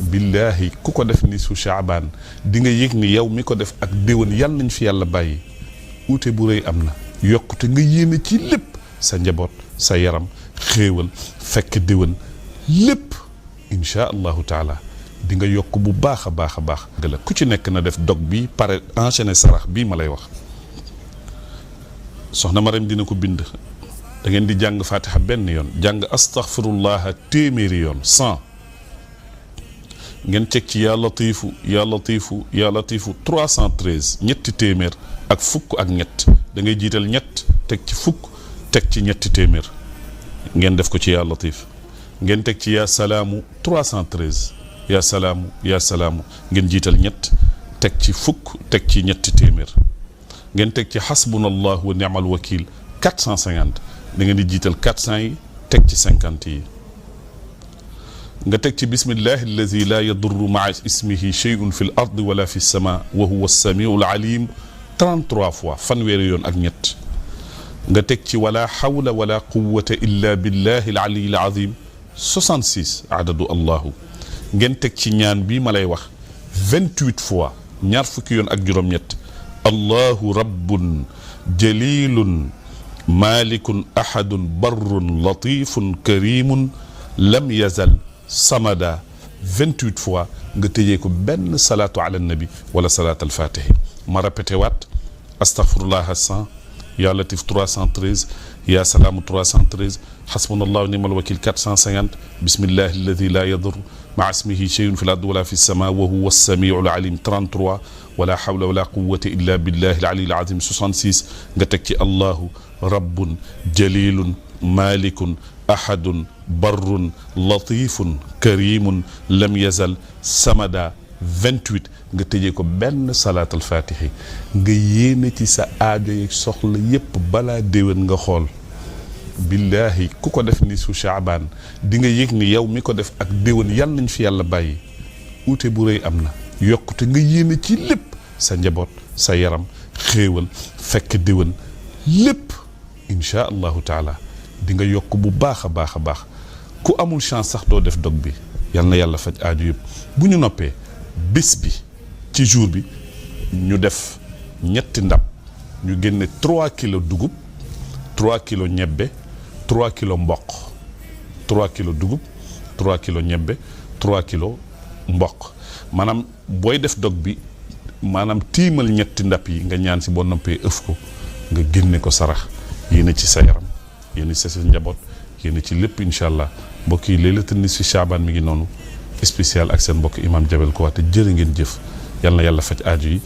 billahi ku ko def ni su Shaabaan di nga yëg ni yow mi ko def ak déwén yàlla nañ fi yàlla bàyyi uute bu rëy am na yokkute nga yéene ci lépp sa njaboot sa yaram xéewal fekk déwén lépp insha allahu taala di nga yokk bu baax a baax a baax la ku ci nekk na def dog bi pare enchaîner sarax bii ma lay wax soxna Maram dina ko bind da ngeen di jàng fatiha benn yoon jàng astaghfirullah téeméeri yoon 100 ngeen teg ci yaa latifu yaa latifu yaa latifu 313 ñetti téeméer ak fukk ak ñett da ngay jiital ñett teg ci fukk teg ci ñetti téeméer ngeen def ko ci yaa latif ngeen teg ci yaa salaamu 313 yaa salaamu yaa salaamu ngeen jiital ñett teg ci fukk teg ci ñetti téeméer ngeen teg ci xasbunallah wa ni'mal wakil 450 da ngeen di jiital 400 yi teg ci 50 yi nga teg ci bismillahi alladi la yadurru maa ismihi shay'un fi l ardi wala fi sama wa huwa as-samiu al-alim 33 fois fanweeri yoon ak ñett nga teg ci wala hawla wala quwwata illa billahi al-ali al-azim 66 adadu allahu ngeen teg ci ñaan bii ma lay wax 28 fois ñaar fukki yoon ak juróom-ñett allahu rabbun jalilun malikun ahadun barrun latifun karimun lam yazal samada 28 fois nga tëjee ko benn salaatu ala nabi wala salaat al fatihi ma répété waat astaghfirullah 100 yaa latif 313 yaa salaamu 313 xasbunallahu wa ni'mal wakil 450 bismillahi alladi la yadur maa ismihi shay'un fi l ardi wala fi sama wa huwa as-samiu al-alim 33 wala hawla wala quwwata illa billahi al-ali al-azim 66 nga teg ci allahu rabbun jalilun malikun ahadun barrun latifun karimun lam yazal samada 28 nga tëjee ko benn salaatal fatihi nga yéene ci sa aajo yi soxla yépp balaa déwén nga xool billahi ku ko def ni su Shaabaan di nga yëg ni yow mi ko def ak déwén yàlla nañ fi yàlla bàyyi uute bu rëy am na yokkute nga yéene ci lépp sa njaboot sa yaram xéewal fekk déwén lépp insha allahu taala di nga yokk bu baax a baax a baax ku amul chance sax doo def dog bi yal na yàlla faj aajo yëpp bu ñu noppee bés bi ci jour bi ñu def ñetti ndab ñu génne 3 kilos dugub 3 kilos ñebbe 3 kilos mboq 3 kilos dugub 3 kilos ñebbe 3 kilos mboq maanaam booy def dog bi maanaam tiimal ñetti ndab yi nga ñaan si boo noppee ëf ko nga génne ko sarax yéene ci sa yaram yéene ci sa njaboot yéene ci lépp incha allah mbokk yi laylatul nisfi Shaabaan mi ngi noonu spécial ak seen mbokk imam Jabel Kouyaté jërë ngeen jëf yal na yàlla faj aaju yi